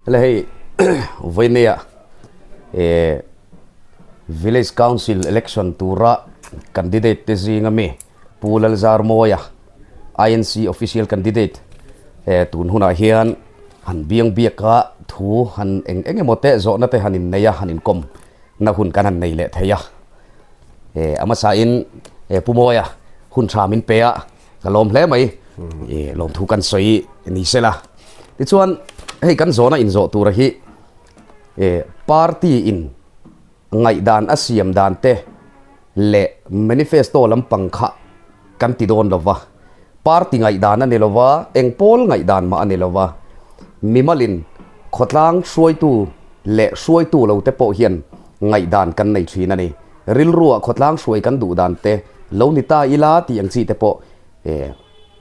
Hele hei vawinia eh Village Council election tura candidate te zinga mi Pu Lalzarmawia INC official candidate eh tun hunah hian han biang biaka thu han eng eng emaw te zawhna te han innei a han inkawm na hun kan han nei leh thei a eh a hmasa in eh Pu Mawia hun tha min pe a ka lawm hle mai eh lawmthu kan sawi ni sela tichuan hei kan zawhna inzawh tura hi eh party in Ngaihdan a siam dan te leh manifesto lampang kha kan ti dawn lo va, party ngaihdan a ni lo va, eng pawl ngaihdan mah a ni lo va, mimalin khawtlang hruaitu leh hruaitu lo te pawh hian ngaihdan kan nei thin a ni. Rilruah khawtlang hruai kan duh dan te lo ni ta ila tih ang chi te pawh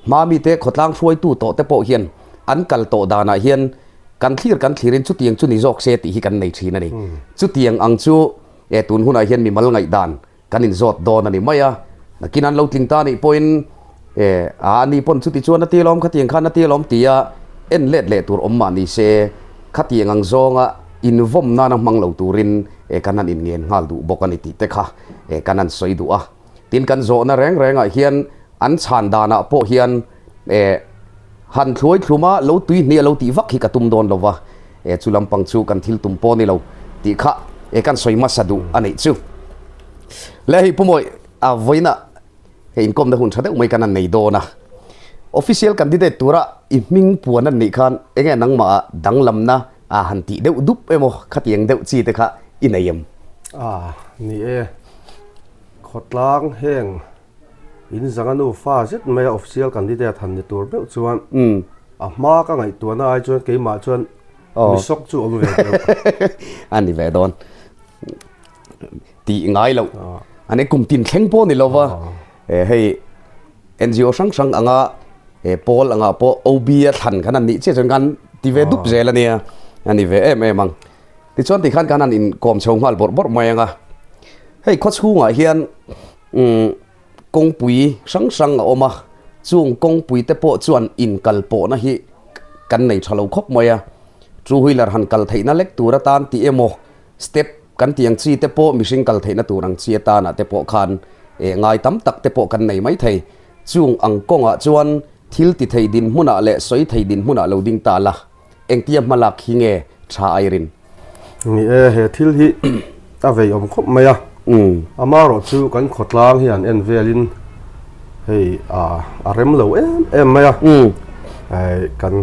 hma mite khawtlang hruaitu tawh te pawh hian an kal tawh danah hian Kan thlir kan thlirin chutiang chu ni zawk se tih hi kan nei thin a ni. Chutiang ang chu e tun hunah hian mimal ngaihdan kan inzawt dawn a ni mai a. Nakin an lo tling ta nih pawhin e a ni pawn chuti chuan a ti alawm khatiang khan a ti alawm tia en let leh tur awm mah ni se khatiang ang zawnga invawm nana hmang lo turin e kan han inngen nghal duh bawk a ni tih te kha e kan han sawi duh a. Tin kan zawhna reng rengah hian an chhan danah pawh hian e Han thluai thluma lo tui hnih a lo tih vak hi ka tum dawn lo va, e chu lampang chu kan thil tum pawh a ni lo tih kha e kan sawi hmasa duh a neih chu. Le hei Pu Mawi, a vawiina hei inkawmna hun tha deuh mai kan han nei dawn a, official candidate tura i hming puan an nih khan enge nangmah ah danglamna a han tih deuh dup emaw khatiang deuh chi te kha i nei em? A, ni e, khawtlang heng In zanga nu fa zet mai a official candidate han ni tur meuh chuan a hma ka ngaihtuahna ai chuan keimah chuan mi sawk chu awm ve deuh. A ni ve dawn. Tih ngai loh. A ni kum tin thleng pawh ni lova hei NGO hrang hrang anga pawl anga pawh OB a thlan khan an nih chiah chuan khan ti ve dup zel a nia. A ni ve em em ang. Tichuan tikhan kan han inkawm chho nghal bawrh bawrh mai ang a. Hei khawchhungah hian umm kawngpui hrang hrang a awm a, chung kawngpui te pawh chuan inkal pawhna hi kan nei tha lo khawp mai a. Two wheeler han kal theihna lek tur atan tih emaw step kan tih ang chi te pawh mihring kal theihna tur ang chi atanah te pawh khan eh ngai tam tak te pawh kan nei mai thei. Chung ang kawngah chuan thil ti thei dinhmunah leh sawi thei dinhmunah lo ding ta la. Engtia hmalak hi nge tha airin? Ni e, he thil hi a vei awm khawp mai a. Amaherawh chu kan khawtlang hi an en velin hei a rem lo em em mai a. Kan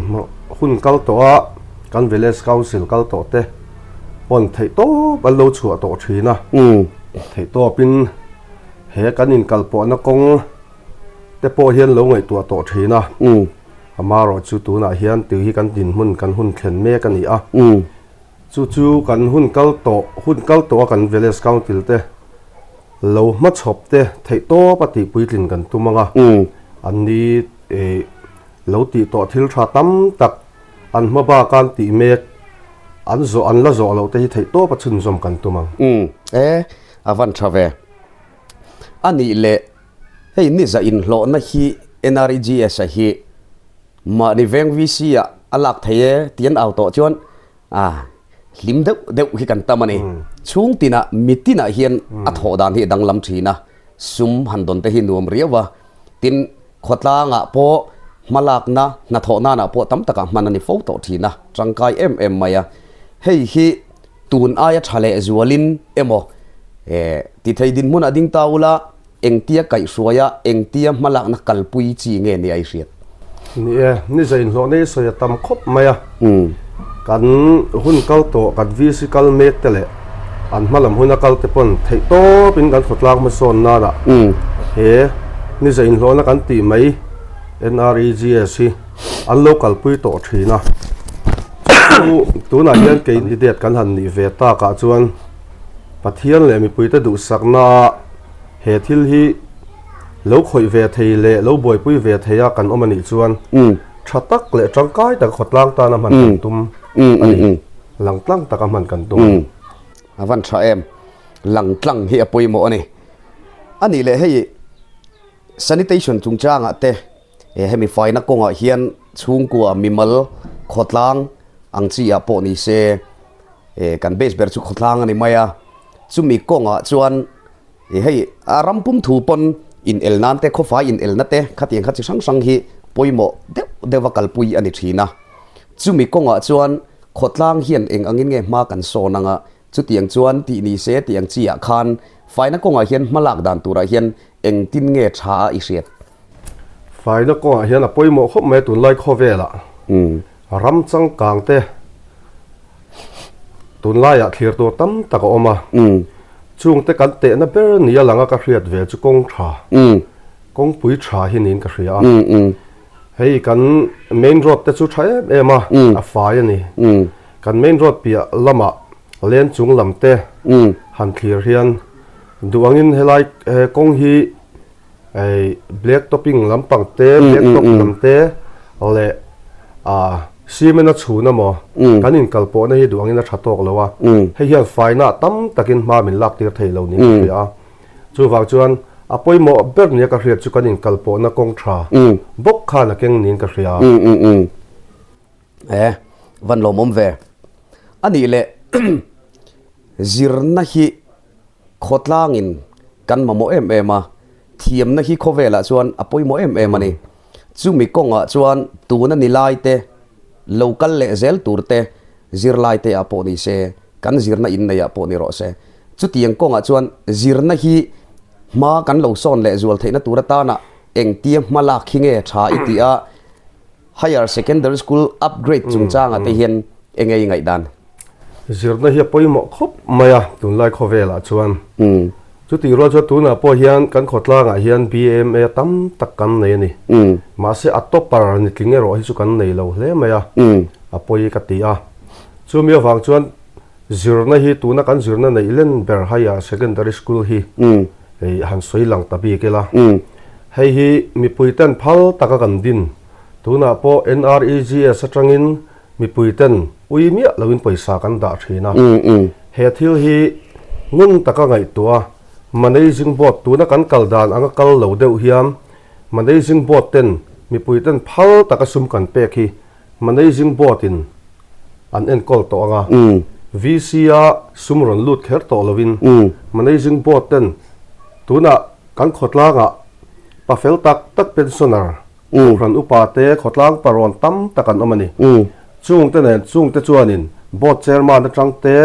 hun kal tawh a, kan village council kal tawh te pawn theihtawp an lo chhuah tawh thin a. Theihtawpin he kan inkalpawhna kawng te pawh hian lo ngaihtuah tawh thin a. Amaherawh chu tunah hian tui hi kan dinhmun kan hun thlen mek a ni a. Chu chu kan hun kal tawh hun kal tawh a kan Village Council te lo hmachhawp te theih tawp a tih puitlin kan tum ang a. An ni lo tih tawh thil tha tam tak an hma bak an tih mek an zawh an la zawh loh te hi theih tawp a chhunzawm kan tum ang. E a van tha ve. A nih leh Hei niza inhlawhna hi NREGS a hi mahni veng VC ah a lak thei e tih an au tawh chuan a hlim deuh deuh hi kan tam a ni. Chhung tinah mi tinah hian a thawh dan hi a danglam thin a, sum han dawn te hi nuam riau a, tin khawtlangah pawh hmalakna hnathawh nanah pawh tam takah hman a ni fo tawh thin a, tangkai em em mai a. Hei hi tun aia tha leh zualin emaw ti thei dinhmunah ding ta ula, Engtia kaihhruaia engtia hmalakna kalpui chi nge ni a i hriat? Ni e, ni zain hlawhna i sawi a tam khawp mai a. Kan hun kal tawh, kan VC kal mek te leh an hmalam huna kal te pawn theih tawpin kan khawtlak hmasawn nanah he ni zain hlawhna kan tih mai NREGS hi an lo kalpui tawh thin a. Chu tunah hian candidate kan han nih ve takah chuan Pathian leh mipuite duhsakna He thil hi lo khawih ve thei leh lo buaipui ve thei a kan awm a nih chuan tha tak leh tangkai tak khawtlang tana hman kan tum a ni. Langtlang taka hman kan tum a ni. A van tha em? Langtlang hi a pawimawh a ni. A nih leh hei sanitation chungchangah te hemi faina kawngah hian chhungkua mimal khawtlang. ang chi ah pawh ni se kan base ber chu khawtlang a ni mai a, chumi kawngah chuan I hei a ram pum thu pawn in el nan te khawfai in elna te khatiang kha chi hrang hrang hi pawimawh deuh deuh a kalpui a ni thin a. Chumi kawngah chuan khawtlang hian eng angin nge hma kan sawn anga chutiang chuan tih ni se tih ang chi ah khan faina kawngah hian hma lak dan turah hian engtin nge tha a i hriat? Faina kawngah hian a pawimawh khawp mai a tunlai khawvelah ram changkang te Tunlaiah thlir tur tam tak a awm a, chungte kan tehna ber nia langa ka hriat ve chu kawng tha, kawngpui tha hi niin ka hria a. Hei kan main road te chu tha em em a, a fai a ni. Kan main road piah lamah len chung lam te han thlir hian duh angin helai kawng hi Hei black topping lampang te, black top lam te leh ah cement a chhun amaw kan inkal pawhna hi duh angin a tha tawk lo a, hei hian faina tam takin hma min lak tir thei lo niin ka hria a. Chuvang chuan a pawimawh ber nia ka hriat chu kan inkal pawhna kawng tha bawk khan a keng niin ka hria a. E, van lawmawm ve. Anih leh zirna hi Khawtlangin kan mamawh em em a, thiamna hi khawvelah chuan a pawimawh em em a ni. Chumi kawngah chuan tuna ni lai te, lo kal leh zel tur te, zirlai te ah pawh ni se, kan zirna innei ah pawh ni rawh se. Chutiang kawngah chuan zirna hi hma kan lo sawn leh zual theihna tur atana engtia hma lak hi nge tha i tih a, Higher Secondary School upgrade chungchangah te hian enge i ngaihdan? Zirna hi a pawimawh khawp mai a, tunlai khawvelah chuan. Chutih rual chuan tunah pawh hian kan khawtlangah hian BMA tam tak kan nei a ni. Mahse a topper ni tling erawh hi chu kan nei lo hle mai a, a pawi ka ti a. Chumi avang chuan zirna hi tuna kan zirna neih len ber Higher Secondary School hi hei han sawi lang ta bik ila. Hei hi mipui ten phal taka kan din. Tunah pawh NREGS atangin mipui ten ui miah loin pawisa kan dah thin a. He thil hi ngun taka ngaihtuah a, Managing Board tuna kan kal dan anga kal lo deuh hian Managing Board ten mipui ten phal taka sum kan pek hi Managing Board in an enkawl tawh ang a. VC a sum rawn lut kher tawh loin Managing Board ten tunah kan khawtlangah pa fel tak tak pensioner Kohhran upa te khawtlang parawn tam tak an awm a ni. Chungte nen chungte chuanin Board Chairman atang te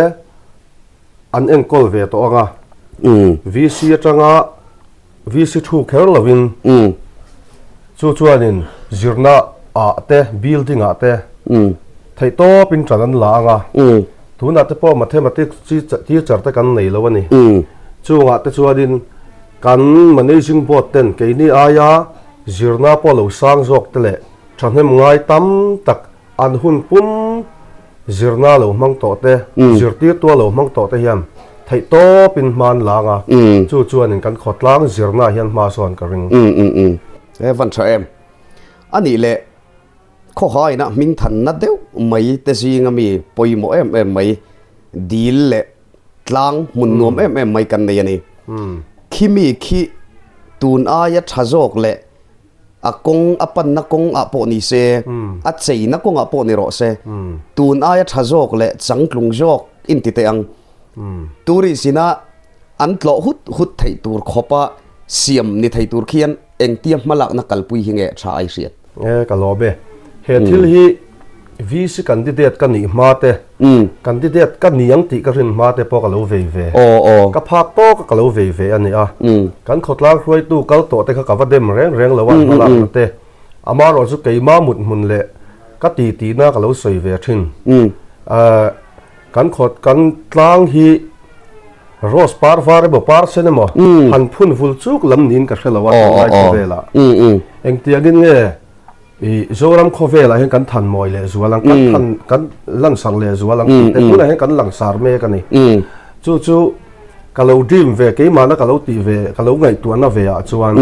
an enkawl ve tawh ang a. VC atanga VC thu kher lovin chu chuanin zirna ah te building ah te theihtawpin tan an la ang a. Tunah te pawh Mathematics teacher te kan nei lo a ni. Chungah te chuanin kan Managing Board ten keini aia Zirna pawh lo sang zawk te leh thahnem ngai tam tak an hun pum zirna lo hmang tawh te, zirtirtua lo hmang tawh te hian theih tawpin hma an lang a, chu chuanin kan khawtlang zirna hian hma sawn ka ring. He van tha em. A nih leh khawhaina hming thanna deuh mai te zinga mi pawimawh em em mai dil leh Tlang hmun nuam em em mai kan nei a ni. Khi mi khi tun aia tha zawk leh a kawng a panna kawng ah pawh ni se, a cheina kawng ah pawh ni rawh se, tun aia tha zawk leh changtlung zawk in ti teh ang. Tourist ina an tlawh hut hut theih tur khawpa siam ni thei tur khian engtia hmalakna kalpui hi nge tha ai hriat? E ka lawm e. He thil hi VC candidate ka nih hma te, candidate ka ni ang tih ka rin hma te pawh ka lo vei ve. Ka phak tawk a ka lo vei ve a ni a. Kan khawtlang hruaitu kal tawh te kha ka va dem reng reng lo a, hma lakna te. Amaherawh chu keima mut hmun leh ka ti tihna ka lo sawi ve thin. Kan khawt kan tlang hi Rose par var emaw par sen emaw han phun vul chuk lam niin ka hre lo a tunlai khawvelah. Engtiangin nge i Zoram khawvelah hian kan than mawi leh zual ang, kan than kan lansar leh zual ang tih te tunah hian kan langsar mek a ni. Chu chu ka lo dream ve keimahna ka lo tih ve ka lo ngaihtuahna ve ah chuan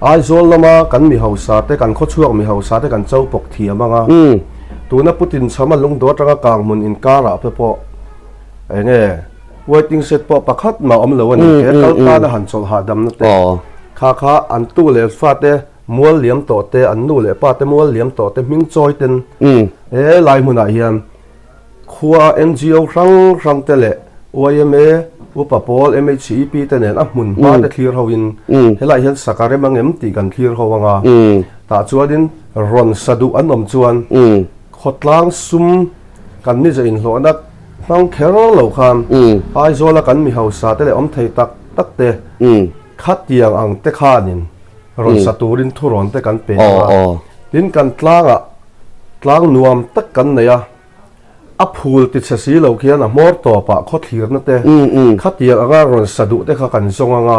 Aizawl lama kan mi hausa te kan khawchhuak mi hausa te kan cho pawk thiam ang a, tuna Putin chhama lungdawh atanga kanghmun inkarah te pawh Enge waiting shed pawh pakhat mah awm lo a ni. He kal tana han chawlh hahdamna te kha kha an tu leh fate Mual liam tawh te, an nu leh pa te mual liam tawh te hming chawi ten he lai hmunah hian khua NGO hrang hrang te leh yma, Upa Pawl, MHCEP te nen a hmun hma te thlir ho in helaiah hian sak a rem angem tih kan thlir ho anga tah chuanin rawn sa duh an awm chuan khawtlang sum kan mize inhlawhna hmang kher lo khan Aizawla kan mi hausa te leh awm thei tak tak te Khatiang ang te khanin rawn sa turin thurawn te kan pe ang a, tin kan tlangah tlang nuam tak kan nei a, a phul ti chhe si lo khian a hmawr tawpah khawthlirna te khatiang anga rawn sa duh te kha kan zawng ang a,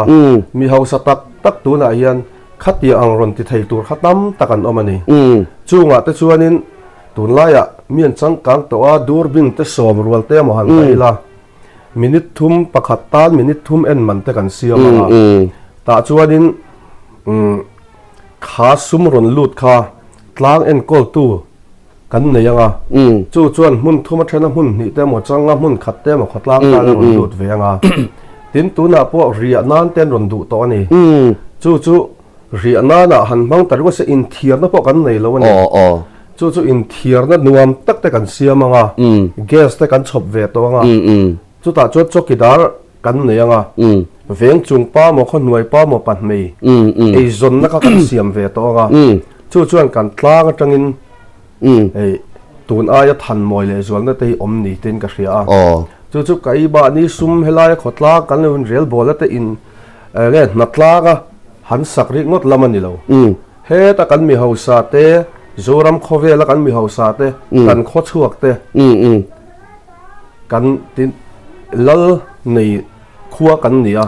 mi hausa tak tak tunah hian khatiang ang rawn ti thei tur kha tam tak an awm a ni. Chungah te chuanin tunlaiah mi an changkang tawh a, durbin te sawm rual te emaw han daih ila. Minute thum pakhat tan minute thum en man te kan siam a, tah chuanin kha sum rawn lut kha tlang enkawltu kan nei ang a, chu chuan hmun thum a then a hmun hnih te emaw chang a hmun khat te emaw khawtlang tan a rawn lut ve ang a, tin tunah pawh riah nan te an rawn duh tawh a ni, chu chu Riah nana han hmang ta ringawt se inthiarna pawh kan nei lo a ni. Chu chu inthiarna nuam tak te kan siam ang a, gas te kan chhawp ve tawh ang a, chutah chuan chawkidar kan nei ang a, veng chung pa maw khawhnuai pa maw pahmei eizawnna kha kan siam ve tawh ang a, chu chuan kan tlang atangin hei tun aia thanmawi leh zualna te hi awm ni tiin ka hria a. Chu chu keimahni sum helaia khawtlang kan lo inrelbawlna te in Enge hnatlang a han sak rih ngawt lam a ni lo. Heta kan mi hausa te, Zoram khawvela kan mi hausa te, kan khawchhuak te, kan tin lal nei khua kan ni a.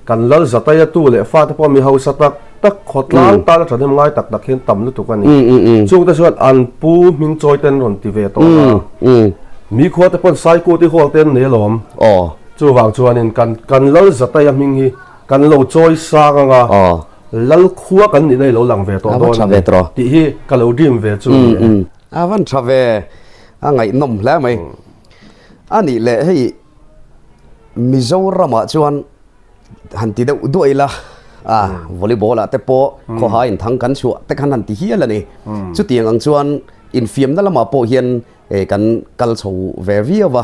Kan lal zataia tu leh fate pawh mi hausa tak tak khawtlang tan a thahnem ngai tak tak hian tam lutuk a ni. Chungte chuan an pu hming chawi te an rawn ti ve tawh a. Mi khua te pawn Saikuti Hall te an nei alawm. Chuvang chuanin kan kan Lal Zataia hming hi kan lo chawi sang ang a, Lal khua kan nihna hi lo lang ve tawh dawn a ni tih hi ka lo dream ve chu a ni e. A van tha ve, a ngaihnawm hle mai. A nih leh hei Mizoramah chuan han ti deuh duah ila, a volleyball ah te pawh khawhai inthang kan chhuah te khan han ti hial a ni. Chutiang ang chuan infiamna lamah pawh hian Hei kan kal chho ve viau a,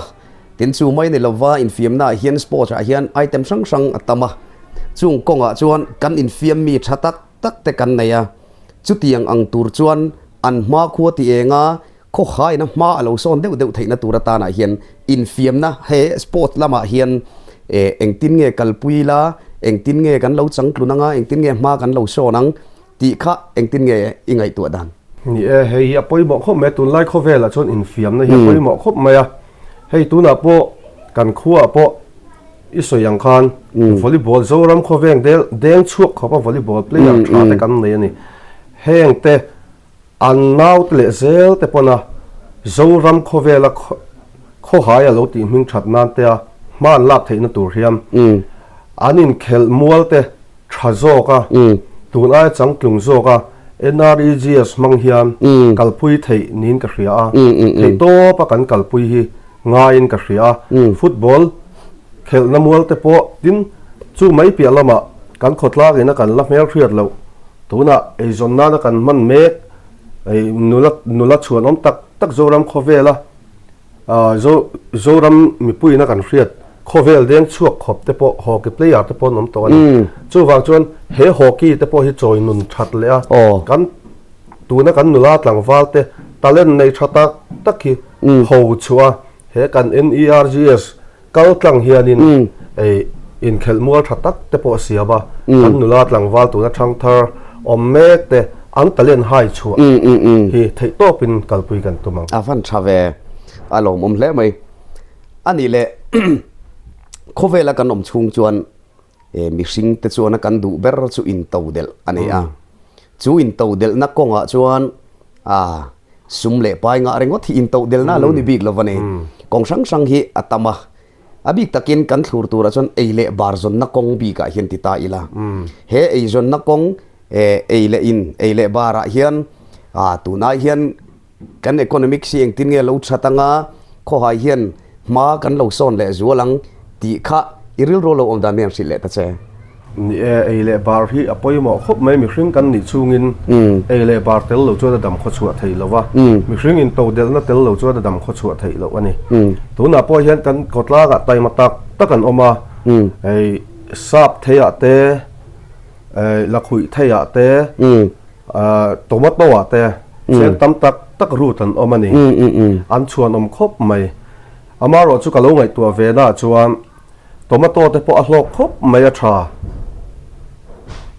tin chu mai ni lova infiamna ah hian sports ah hian item hrang hrang a tam a, chung kawngah chuan kan infiam mi tha tak tak te kan nei a, chutiang ang tur chuan an hma khua ti eng a, khawhaina hma a lo sawn deuh deuh theihna tur atanah hian infiamna he sports lamah hian eh engtin nge kalpui ila, engtin nge kan lo changtlun anga, engtin nge hma kan lo sawn ang. Tih kha engtin nge i ngaihtuah dan? Ni e, hei hi a pawimawh khawp mai a, tunlai khawvelah chuan infiamna hi a pawimawh khawp mai a. Hei tunah pawh kan khuaah pawh i sawi ang khan volleyball Zoram khawveng deng chhuak khawpa volleyball player tha te kan nei a ni. Heng te an naute leh zel te pawna Zoram khawvela khawhai a lo tih hming that nan te a hma an lak theihna tur hian an inkhelh mual te tha zawk a, tun aia changtlung zawk a NREGS hmang hian kalpui theih niin ka hria a, theihtawp a kan kalpui hi ngaiin ka hria a, football khelhna mual te pawh tin chu mai piah lamah kan khawtlang ina kan la hmelhriat loh tunah eizawn nana kan hman mek nula nula chhuanawm tak tak Zoram khawvela Zoram mipuiin a kan hriat khawvel deng chhuak khawp te pawh hockey player te pawh an awm tawh a ni. Chuvang chuan he hockey te pawh hi chawi nun that leh a, kan tuna kan nula tlangval te talent nei tha tak tak hi ho chhuah a, he kan NERGS Kal tlang hianin ei inkhelh mual tha tak te pawh a siam a, kan nula tlangval tuna thangthar awm mek te an talent hai chhuah hi theih tawpin kalpui kan tum ang. A van tha ve, a lawmawm hle mai. A nih leh khawvela kan awm chhung chuan mihring te chuan a kan duh ber chu intodelh a ni a. Chu intodelhna kawngah chuan a Sum leh pai ngah ringawt hi intohdelna a lo ni bik lo va ni. Kawng hrang hrang hi a tam a. A bik takin kan thlur turah chuan ei leh bar zawnna kawng bikah hian ti ta ila. He ei zawnna kawng ei leh in, ei leh barah hian tunai hian kan economics hi engtin nge lo that anga khawhai hian hma kan lo sawn leh zual ang tih kha i rilru lo awm dan mi an hrilh leh ta che. Ni e, ei leh bar hi a pawimawh khawp mai, mihring kan nih chungin ei leh bar tel lo chuan a dam khawchhuah theih lo a, mihring in todelhna tel lo chuan a dam khawchhuah theih loh a ni. Tunah pawh hian kan khawtlangah taima tak tak an awm a, hei sap theiah te, lakhuih theiah te, tomato ah te cheng tam tak tak rut an awm a ni. An chhuanawm khawp mai. Amaherawhchu chu ka lo ngaihtuah ve naah chuan Tomato te pawh a hlawk khawp mai a tha.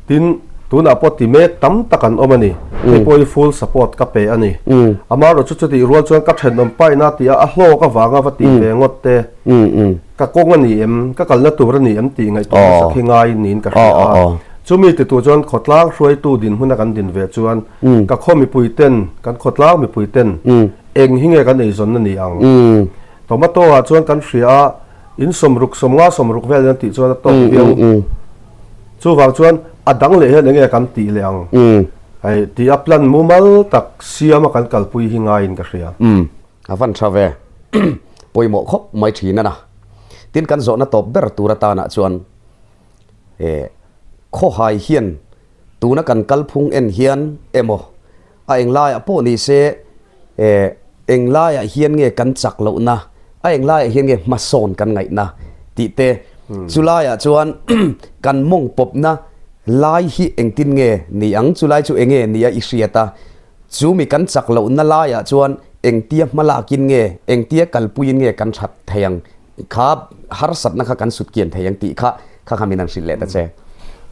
Tin, tunah pawh ti mek tam tak an awm a ni. Hei pawh hi full support ka pe a ni. Amaherawhchu chutih rual chuan ka thenawm paina tih a a hlawk avanga va tih ve ngawt te, ka kawng a ni em, ka kalna tur a ni em tih ngaihtuah hmasak hi ngai niin ka hria a. Chumi titu chuan khawtlang hruaitu dinhmuna kan din ve chuan ka khaw mipui ten, kan khawtlang mipui ten eng hi nge kan eizawn a ni ang? Tomato ah chuan kan hria a. In sawmruk, sawmnga sawmruk vel hian tih chuan a tawk viau. Chuvang chuan a dang leh hian enge kan tih leh ang? Hei tih a plan mumal tak siama kan kalpui hi ngaiin ka hria. A van tha ve. Pawimawh khawp mai thin a na. Tin kan zawhna tawp ber tur atanah chuan khawhai hian tuna kan kalphung en hian emaw A englaiah pawh ni se, eh, englaiah hian nge kan chak lohna, a englaiah hian nge hmasawn kan ngaihna tih te, chulaiah chuan kan mawng pawpna lai hi engtin nge ni ang, chulai chu enge nia i hriat a, chu mi kan chak lohna laiah chuan engtia hmalakin nge, engtia kalpuiin nge kan that thei ang, kha harsatna kha kan sut kian thei ang tih kha kha kha min han hrilh leh ta che.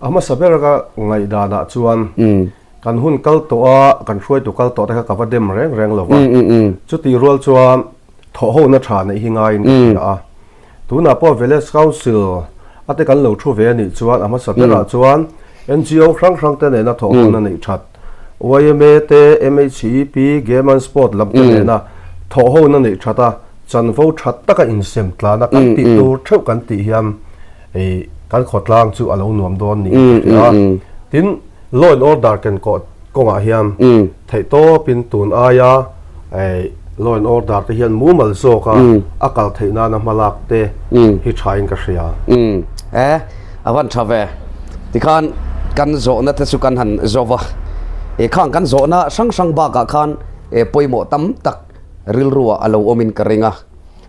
A hmasa ber ka ngaihdanah chuan Kan hun kal tawh a, kan hruaitu kal tawh te kha ka va dem reng reng lo va. Chutih rual chuan thawhhona tha neih hi ngaiin ka hria a. Tunah pawh Village Council a te kan lo thu ve a nih chuan a hmasa berah chuan NGO hrang hrang te nena thawhhona neih that, yma te, MHEP, Game and Sport lam te nena thawhhona neih that a, chanvo tha taka insem tlana kan tih tur theuh kan tih hian kan khawtlang chu a lo nuam dawn niin ka hria a. Tin, Law and order ken kawh kawngah hian theihtawpin tun aia law and order te hian mumal zawka a kal theih nana hmalak te hi thain ka hria. E, a van tha ve. Tikhan kan zawhna te chu kan han zawh va. E khang kan zawhna hrang hrang bakah khan e pawimawh tam tak rilruah a lo awmin ka ring a.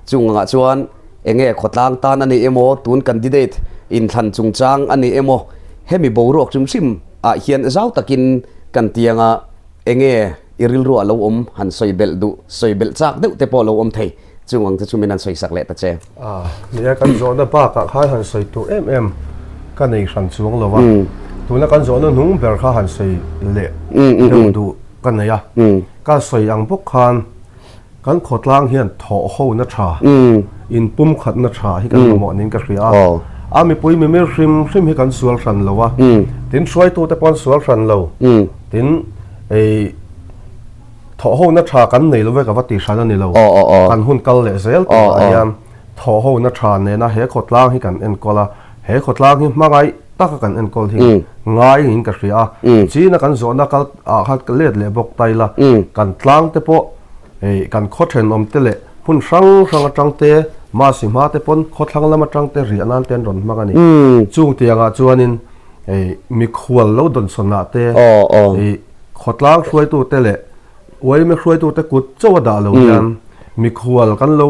Chungah chuan enge khawtlang tan a ni emaw, tun candidate inthlan chungchang a ni emaw, hemi boruak hrim hrim ah hian zau takin kan tiang a, enge i rilru ah lo awm han sawi belh duh, sawi belh chak deuh te pawh lo awm thei, chung ang te chu min han sawi sak leh ta che. A, nia kan zawhna bakah khan han sawi tur em em ka nei hran chuang lo a, tuna kan zawhna hnung ber kha han sawi leh deuh duh ka nei a, ka sawi ang bawk khan Kan khawtlang hian thawhhona tha, inpumkhatna tha hi kan mamawh niin ka hria a. A mipui mimir hrim hrim hi kan sual hran lo a, tin hruaitute pawh an sual hran lo. Tin, ei thawhhona tha kan nei lo ve ka va ti hran a ni lo. Kan hun kal leh zel turah hian thawhhona tha nena he khawtlang hi kan enkawl a, he khawtlang hi hmangaih taka kan enkawl hi ngaiin ka hria a. China kan zawhna kal ah khan let leh bawk ta ila, kan tlang te pawh Hei kan khaw thenawm te leh hmun hrang hrang atang te, Masi hma te pawn khawthlang lam atang te riah nan te an rawn hmang a ni. Chung tiangah chuanin hei mikhual lo dawnsawnah te, hei khawtlang hruaitu te leh uaime hruaitu te kut chauh a dah lo hian mikhual kan lo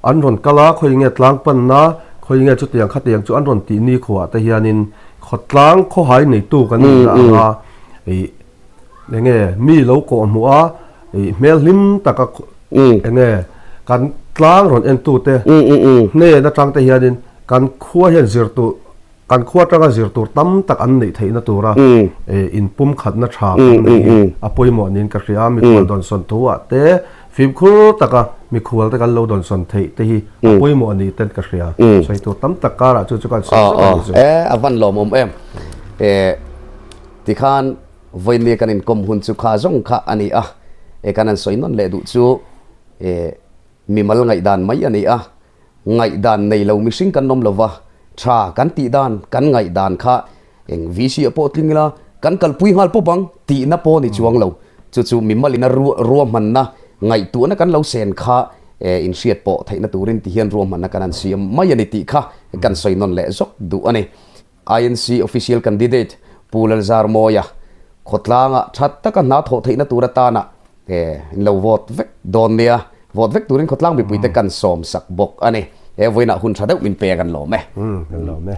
an rawn kal a, khawi nge tlang panna, khawi nge chutiang khatiang chu an rawn tih ni khuah te hianin khawtlang khawhai neitu kan nihna anga hei Enge mi lo kawh hmuh a ih hmel hlim taka enge kan tlang rawn en tu te hnen atang te hianin kan khua hian zir tur kan khua atanga zir tur tam tak an neih theihna tura ih inpum khatna tha kan neih hi a pawimawh niin ka hria a mikhual dawnsawn thu ah te fimkhur taka mikhual te kan lo dawnsawn theih te hi a pawimawh ni ten ka hria sawi tur tam tak karah chu chu kan sawi zauh a ni chu. E a van lawmawm em e. Tikhan vawinia kan inkawm hun chu kha zawng kha a ni a, e kan han sawi nawn leh duh chu e mimal ngaihdan mai a ni a, ngaihdan nei lo mihring kan awm lo va, tha kan tih dan kan ngaihdan kha eng VC ah pawh tling ila kan kalpui nghal pawp ang tihna pawh ni chuang lo, chu chu mimalin a ruahmanna ngaihtuahna kan lo sen kha e inhriat pawh theihna turin tihian ruahmanna kan han siam mai a ni tih kha kan sawi nawn leh zawk duh a ni. INC Official Candidate Pu Lalzarmawia khawtlanga tha taka hna thawh theihna tur atana in lo vote vek dawn nia. Vote vek turin khawtlang mipuite kan sawm sak bawk a ni. He vawiinah hun tha deuh min pek an lawm e. Kan lawm e.